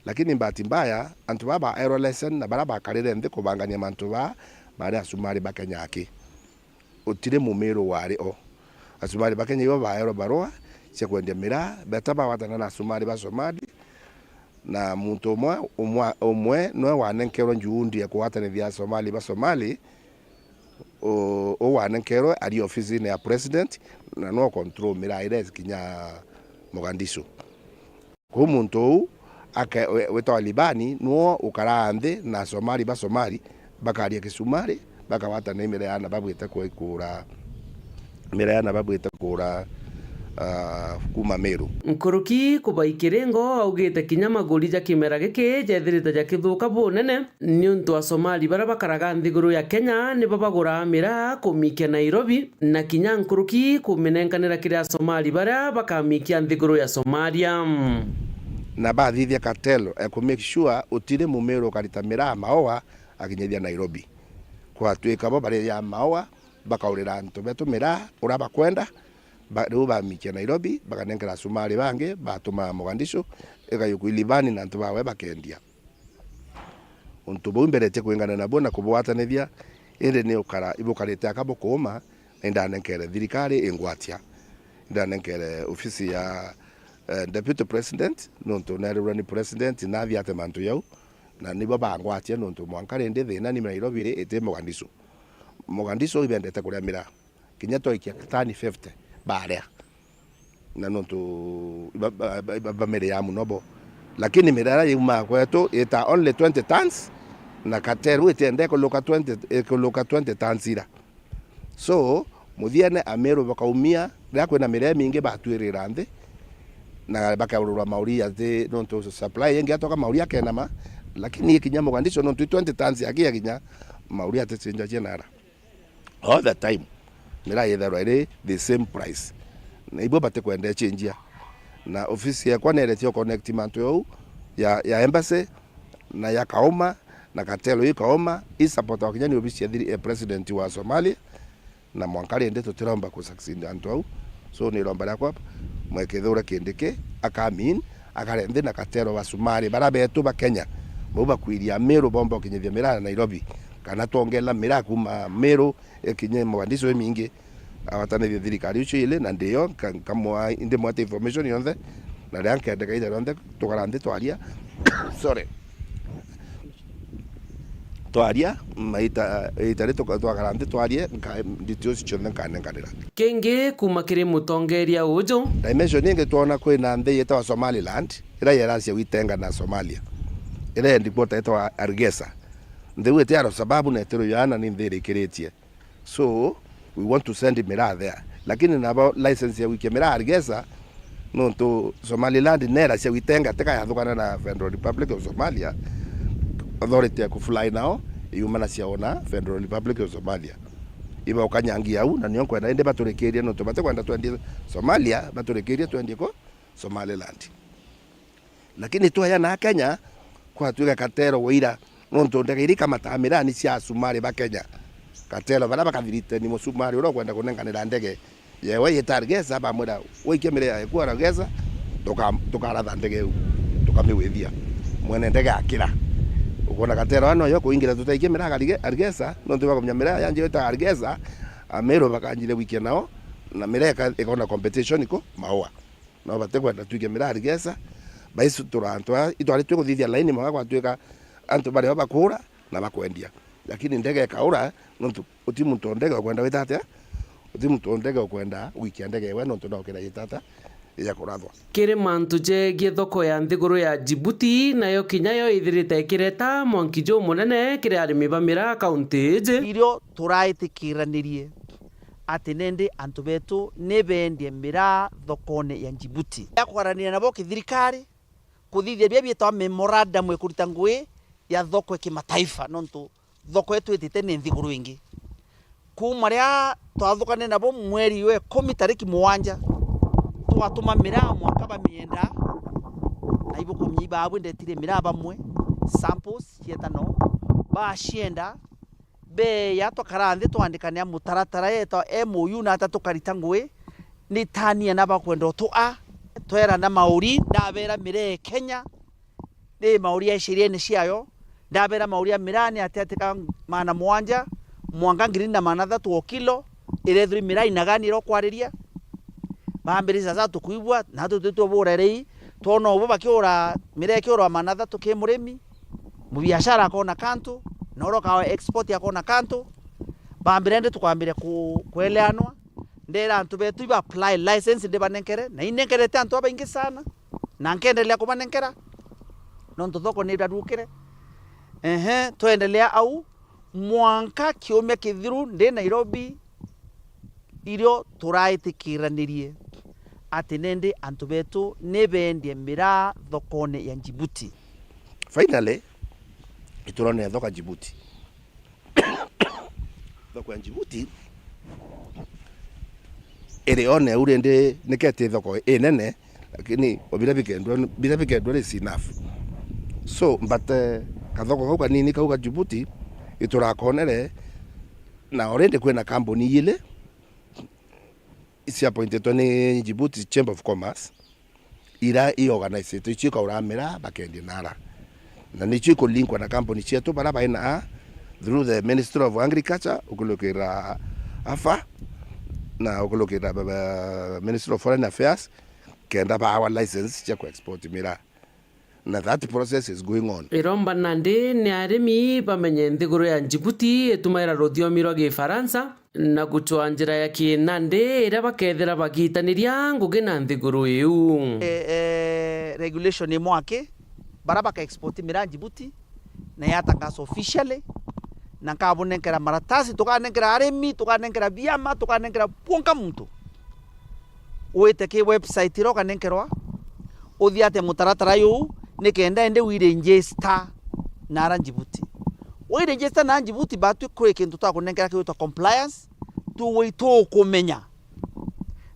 Lakini bahati mbaya, antu baa baerwa lesson na baria bakarire nthi kubangania mantu baa, bari acumari ba Kenya aki. Utiri mumiru wari o. Acumari ba Kenya ibo baerwa barua cia kwendia miraa, beta bagwatana na acumari ba Somali, na muntu umwe, umwe, umwe nwe wanenkerwe juhudi ya kugwatanithia acumari ba Somali, u-, u wanenkerwe ari ofisine ya president, na no control miraa iria ikinya Mogadishu. Kwou muntu uu ake-, we-, witagwa Libani, nwo ukaraa nthi na Somali ba Somali, bakaria Kisumari, bakagwatana i miraa na babwite ku-, kuura, miraa na babwite kuura, ah, kuuma Meru. Nkuruki Kubai Kiringo augite kinya maguri ja kimera giki jethirite jakithuka bunene, niuntu Asomali baria bakaraga nthiguru ya Kenya nibo baguraa miraa kumikia Nairobi, na kinya nkuruki kuminenkanira kiri Asomali baria bakamikia nthiguru ya Somalia. Na bathithia cartel e ku make sure utiri mumiru ukarita miraa Maua akinyithia Nairobi. Kwatwika bo bari ya Maua bakaurira antu betu miraa uria bakwenda, ba-, riu bamikia Nairobi, bakanenkera Asomali bangi, batuma Mogadishu, ikayukwa Ilivani na antu bawe bakendia. Untu buu mberetie kwingana nabuo na kubugwatanithia, indi ni ukara, ibukarite aka bukuuma, na indanenkere thirikari ingwatia. Indanenkere ofisi ya, eh, Deputy President, nontu nerirwe ni President, nathiate mantu jau, na nibo bangwatia, nontu mwanka rindi thina ni Nairobi ri iti Mogadishu. Mogadishu ibendete kuria miraa. Kinya twaikia tani fifty, baria. Na nontu iba-, ba-, ba-, ba-, bamiria muno bo. Lakini miraa iria yumaa kwetu ita only twenty tons, na cartel itienda ikuluka twenty, ikuluka twenty tons ira. So, muthiene Ameru bakaumia, riria kwina miraa imingi batwirira nthi, na bakaururwa mauri ati nontu supply ingi atoka mauri akenama, lakini ikinya Mogadishu nontu i twenty tons yakinya mauri ati chinja chienara. All the time, miraa yethairwa iri the same price. Na ibo batikwenda ichinjia. Na ofisi yekwa neretie o connect mantu jau ya, ya embassy, na ya Kauma, na cartel ii Kauma, i support wa kinya ni ofisi ya thiri-, ya president wa Somalia, na mwanka rindi tutiromba ku succeed antu au. So, ni iromba riakwa, mwekethure Kindiki, akamin, akare nthi na katero wa sumari bara betu ba Kenya, bau bakwiria Meru bomba ukinyithia miraa na Nairobi, kana twongela miraa kuma Meru ikinye Mogadishu imingi, awatanithie thirikari icio ili, na ndiyo nka-, nkamwa, ndimwete information yonthe, na riria nkendeka ita rionthe tukara nthi twaria, sorry, twaria, maita, ita ri tuka-, twakara nthi twarie, nka-, details cionthe nkanenkanira. Kingi kuma kiri mutongeria uju. Dimension ingi twona kwina nthi yitawa Somaliland, ira yeracia gwitenga na Somalia, ira yendi quarter yitawa Hargeisa. Nthi iu iti Al-Shabaab na itiro yaana ni nthi irikiritie. So, we want to send miraa there. Lakini nabo license ya gwikia miraa Hargeisa, nontu Somaliland nera cia gwitenga tika yathukana na Federal Republic of Somalia, authority ya kufly nao yumanacia ona Federal Republic of Somalia. Iba ukanyangia au, na nio nkwenda indi baturikirie, nontu batikwenda twendie Somalia, baturikirie twendie ku Somaliland. Lakini twaya na Kenya, kwatuika katero waira, nontu ndege iria ikamataa miraa ni cia asumari ba Kenya. Katero baria bakathirite ni musumari uria ukwenda kunenkanira ndege yewe yita Hargeisa, bamwira, "Waikia miraa yaku Hargeisa, tuka-, tukaratha ndege iu, tukamiwithia." Mwene ndege akira. Ukwona katero ano yo kuingira tutaikia miraa Harge-, Hargeisa, nontu bakumenya miraa yanje yita Hargeisa, Ameru bakanjire gwikia nao, na miraa ika-, ikona competition ku maua. No batikwenda twike miraa Hargeisa, baicutura antu aa, itwari twi kuthithia laini mwaka gwatuika antu bario bakura na bakwendia. Lakini ndege ikaura, nontu uti muntu o ndege ukwenda wita atia? Uti muntu o ndege ukwenda gwikia ndege ewe, nontu no kira yita atia? Iya kurathwa. Kiri mantu jegie thoko ya nthiguru ya Djibouti, nayo kinya yo ithirite ikireta mwanki jumunene kiri arimi ba miraa kaunti iji. Irio turaitikiranirie ati nindi antu betu ni bendie miraa thokone ya Djibouti. Ya kwaraniria nabo kithirikari, kuthithia biria biitawa memorandum ya kurita ngugi ya thoko ya kimataifa, nontu thoko yetu itite ni nthiguru ingi. Kuuma riria twathukanire nabo mweri wa ikumi tariki mugwanja, twatuma miraa mwanka bamienda, na ibukumenya ibaabwi ndetire miraa bamwe, samples cietano, bacienda, beeya twakara nthi twandikanira mutaratara yeetwa M O U na ata tukarita ngugi, ni tani ana bakwenda utu a, twerana mauri, ndabeera miraa e Kenya, ni mauri ya iciriene ciayo, ndabeera mauri ya miraa ni ati ati ka magana mugwanja mwanka ngiri na magana athatu o kilo, irethirwa miraa inagani iria ukwariria. Baambiriria sasa tukwigua, na tutitwe burerei, twona ubu bakiura miraa ikiura magana athatu ki murimi, mubiashara akona kantu, na uria ukawa export akona kantu. Baambire ndi tukwambiria ku-, kweleanwa, ndera antu betu iba apply license ndibanenkere, na inenkerete antu abaingi sana, na nkendelea kubanenkera, nontu thoko ni irarukire. Ehe, twendelea au, mwanka kiumia kithiru ndi Nairobi, irio turaitikiranirie ati nindi antu betu ni bendie miraa thokone ya Djibouti. Finally, ituronere thoko Djibouti. Thoko ya Djibouti iri one au rindi niketi thoko inene, lakini o biria bikendua, biria bikendua is enough. So, but, eh, kathoko kau kanini kau ka Djibouti iturakonere, na already kwina kambuni igiri cia appointitwe ni Djibouti Chamber of Commerce, ira i organized, icio ikaura miraa bakendia nara. Na nicio ikulinkwa na kambuni cietu bara baina through the Ministry of Agriculture, ukulukira afa, na ukulukira ba-, ba-, Ministry of Foreign Affairs, kenda baawa license cia ku export miraa. Na that process is going on. Iromba nandi ni arimi bamenye nthiguru ya Djibouti itumaira ruthiomi rwa Gifaransa, na gucwa njira ya kinandi iria bakethira bagitaniria ngugi na nthiguru iu. Eh, eh, regulation imwe aki, bara baka export miraa Djibouti, na yatangaswa officially, na nkabunenkera maratasi, tukanenkera arimi, tukanenkera biama, tukanenkera bwonka muntu. Wite ki website iria ukanenkerwa, uthiate mutaratara juu, nikenda indi wiregister nara Djibouti. Wiregister nara Djibouti, batwi kwi kintu twakunenkera kigwitwa compliance, tugwi-, tukumenya.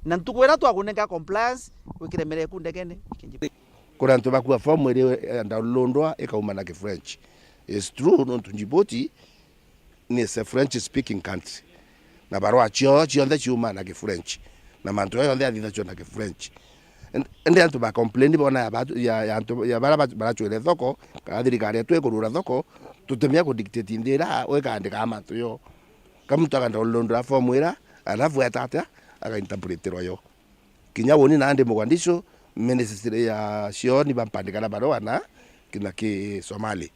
Na ntuku iria twakunenkera compliance, wikire miraa eku ndegene, wike Djibouti. Kuri antu bakua form iri, eh, downloadwa ikauma na Kifrench. It's true, nontu Djibouti ni a French speaking country. Na barua cio cionthe ciumaa na Kifrench. Na mantu yao yonthe yathithagua na Kifrench. Indi antu ba complain bona ya batu, ya, ya antu, ya bara ba-, baracwire thoko, kana thirikari yetu ikurura thoko, tutimia ku dictate nthira, we kaandika mantu yo. Ka muntu aga download form ira, alafu eta atia, aga interpreterwa yo. Kinya uni nandi Mogadishu, ministry ya cio ni bampandikana barua na, kina ki Somali.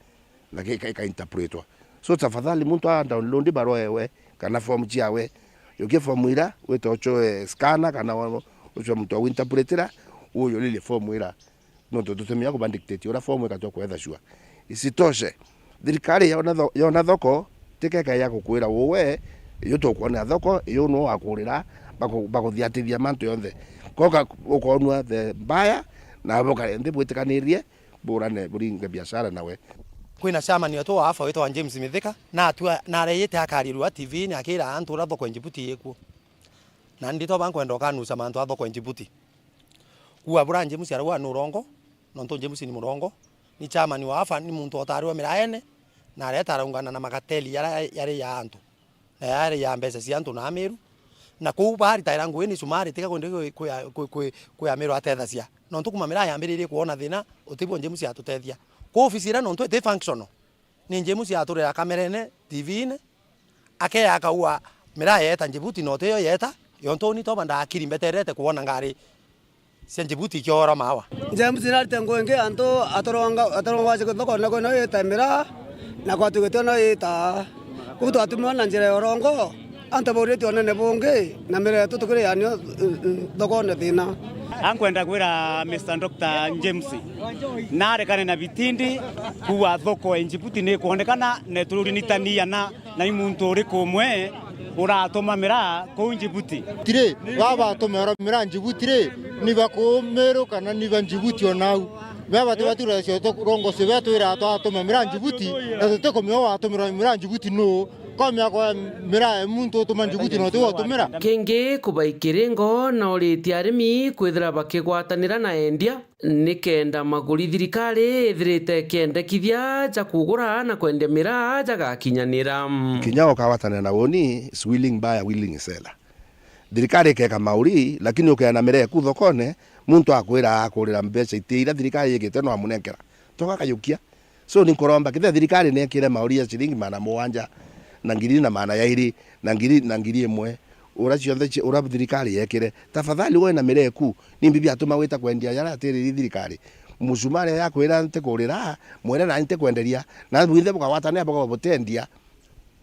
Na ki-, ka-, ika interpretwa. So tafadhali muntu a download barua ewe, kana form ciawe, yukie form ira, wite ucoe scanner, kana wa-, ucoe muntu wa interpretera, uyo lile form ira. Nontu tutumia kuba dictate uria form ikatwa kwetha sure. Isitoshe, thirikari yona tho-, yona thoko, tikeka ya kukwira uwe, iyo tukwona thoko, iyo no wakurira, baku-, bakuthiatithia mantu yonthe. Koka ukonua the buyer, na boka nthi bwitikanirie, burane, buringe biashara nawe. Kwina chairman wetu wa AFA witwa James Mithika, na atua, na areyite akarirua T V-ini akira antu uria thoko ya Djibouti ikuo. Na nditoba nkwenda ukanusa mantu a thoko ya Djibouti. Kuwa bura James arauga ni urongo, nontu James ni murongo, ni chairman wa AFA, ni muntu otarirwe miraene, na areta araungana na makateli yara yari ya antu. Na yari ya mbeca cia antu na Amiru. Na kuu baritaira ngugi ni cumari tiga kwende kwi-, kwi-, kwi-, kwi-, kwi Amiru atethacia. Nontu kuma miraa yambiririe kwona thina, utibwo James atutethia. Kwa ofisi iria nontu iti functional. Ni James aturira kamerene, T V-ini, akeya akaua miraa yeeta Djibouti na utiyo yeeta, yontu uni toba ndakiri mbeterete kwona ngari cia Djibouti ikiora mawa. James narite ngugi ingi antu atoronga, atoronga wache thoko na kwena yita miraa, na kwatugitwe na yita. Kuu twatumiwa na njira ya urongo, antu bauritwe unene bungi, na miraa yetu tukirianio, mm, mm, thokone thina. Ankwenda kwira Mister Doctor James, narekane na bitindi kuwa thoko ya Djibouti ni kwonekana na turinitania na na i muntu uriku umwe uratuma miraa kuu Djibouti? Tiri, baba batuma ora miraa Djibouti ri, ni ba kuu Meru kana ni ba Djibouti o nau? Baba tibati uracio turongocio bia twira twatuma miraa Djibouti, na tutikumenya watumira miraa Djibouti nuu? Komya kwa miraa e muntu utuma Djibouti na uti watumira? Kingi kubai kiringo na uritie arimi kwithira bakigwatanira na endia. Nikenda maguri thirikari ithirite ikiendekithia ja kugura na kwendia miraa jagakinyanira. Kinya ukagwatanira na uni is willing buyer, willing seller. Thirikari ikeka mauri, lakini ukeana miraa eku thokone, muntu akwira akurira mbeca iti iria thirikari yikite no amunenkera. Toka kayukia. So, ni nkuromba, kethira thirikari neekire mauri ya ciringi magana mugwanja na ngiri na magana jairi na ngiri, na ngiri imwe, uria cionthe ci-, uria thirikari yeekire, tafadhali we na miraa eku, nimbi biatuma wita kwendia jaria atiriri thirikari? Mucumari yakwira ntikurira, mwene nani ntikwenderia, na bwinthe bukagwatanira bukauga butendia,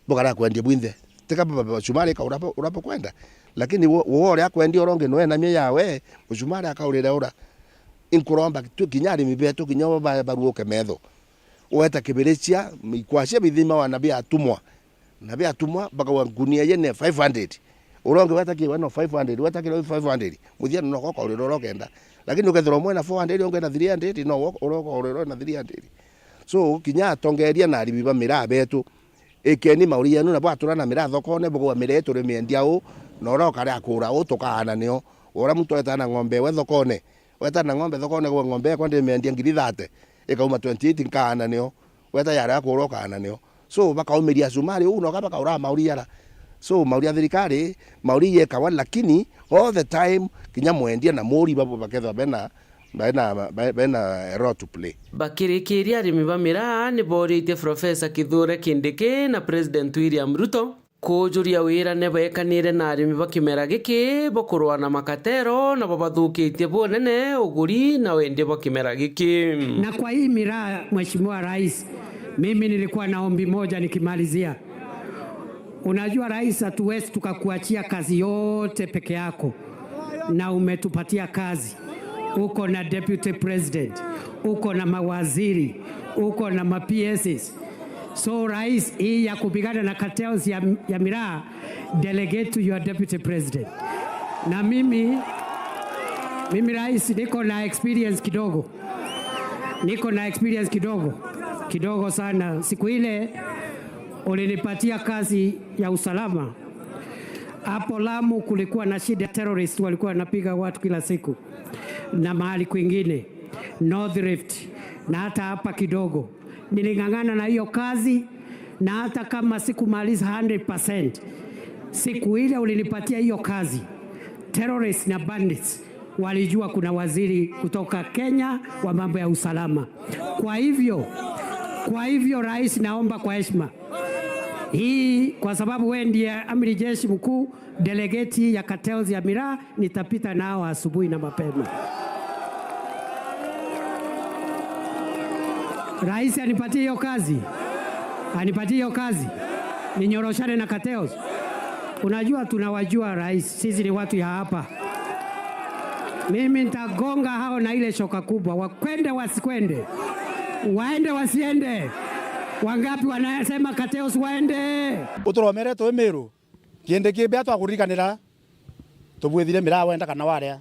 bukara kwendia bwinthe. Tika ba-, ba-, mucumari ikaura bu-, uria bukwenda. Lakini wo, wo uria akwendia uria ungi nwenamie yawe, mucumari akaurira ura. Inkuromba tu kinya arimi betu, kinya bo ba-, baruuke metho. Weta kibiricia, ikwacia bithimawa na biatumwa. Na biatumwa, bakauga ngunia yene five hundred. Uria ungi weta ki, we no five hundred, weta kiro five hundred. Muthia no ko ukaurira uria ukenda. Lakini ukethirwa umwe na four hundred, ungi na three hundred, no wo uria ukaurira na three hundred. So, kinya atongeria na arimi ba miraa betu, ikeni mauri yenu na bwatura na miraa thokone, bugwa miraa turi miendia u, na uria ukari akura u, tukaana nio. Uria muntu weta na ng'ombe we thokone, weta na ng'ombe thokone, gwe ng'ombe yakwa ndimiendia ngiri thate, ikauma twenty eight nkaana nio. Weta yari akura ukaana nio. So, bakaumiria acumari uu, noka bakaura mauri yara. So, mauri ya thirikari, mauri yekawa, lakini all the time, kinya mwendia na muri babo bakethwa bena, bena, bena role to play. Bakirikiria arimi ba miraa ni boritie Professor Kithure Kindiki na President William Ruto kujuria wira ni bekanire na arimi ba kimera giki bo kurwa na makatero na bo bathukitie bunene uguri na wendia bwa kimera giki. Na kwa hii miraa, Mheshimiwa Rais, mimi nilikuwa na ombi moja nikimalizia. Unajua Rais, hatuwezi tukakuachia kazi yote peke yako, na umetupatia kazi. Uko na deputy president, uko na mawaziri, uko na ma P Ss. So Rais, hii ya kupigana na cartels ya, ya miraa, delegate to your deputy president. Na mimi, mimi Rais, niko na experience kidogo, niko na experience kidogo, kidogo sana. Siku ile ulinipatia kazi ya usalama, hapo Lamu kulikuwa na shida, terrorist walikuwa wanapiga watu kila siku na mahali kwingine, North Rift na hata hapa kidogo. Niling'ang'ana na hiyo kazi, na hata kama sikumaliza hundred percent, siku ile ulinipatia hiyo kazi, terrorists na bandits Walijua kuna waziri kutoka Kenya wa mambo ya usalama. Kwa hivyo, kwa hivyo Rais, naomba kwa heshima hii, kwa sababu wewe ndiye amiri jeshi mkuu, delegate ya cartels ya miraa, nitapita nao asubuhi na mapema. Rais anipatie hiyo kazi, anipatie hiyo kazi, ninyoroshane na cartels. Unajua, tunawajua Rais, sisi ni watu ya hapa. Mimi nitagonga hao na ile shoka kubwa, wakwende wasikwende, waende wasiende. Wangapi wanasema cartels waende? Uturomere twi Miru, kindi kimbi atwakurikanira, tubwithire miraa wenda kana warea.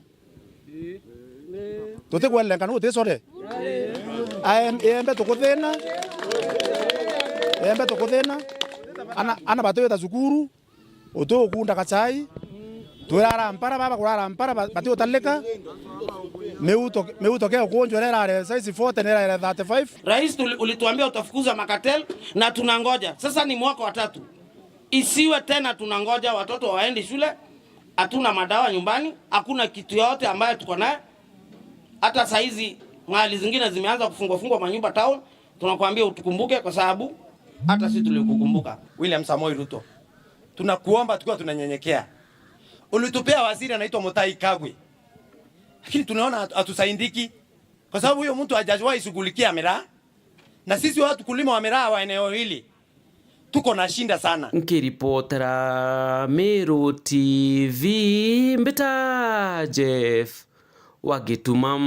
Tutikwererenkana uticore. Aem-, Embe tukuthina. Embe tukuthina. Ana, ana batiwita cukuru. Uti ukunda gachai. Twirara mpara, baba kurara mpara, ba-, bati utalika. Miuto, miuto ke ukunjwa irare size forty na irare thirty-five. Rais, tuli-, ulituambia utafukuza makatel na tunangoja. Sasa ni mwaka wa tatu. Isiwe tena tunangoja watoto waende shule, hatuna madawa nyumbani, hakuna kitu yote ambayo tuko naye. Hata saizi mahali zingine zimeanza kufungwa fungwa manyumba town, tunakuambia utukumbuke kwa sababu hata sisi tulikukumbuka. William Samoei Ruto, tunakuomba tukiwa tunanyenyekea. Ulitupea waziri anaitwa Mutahi Kagwe. Lakini tunaona hatu-, hatusaidiki. Kwa sababu huyo mtu hajawahi shughulikia miraa. Na sisi watu kulima wa miraa wa eneo hili, tuko na shida sana. Nkiripotera Meru T V, mbita Jeff wa Gituma.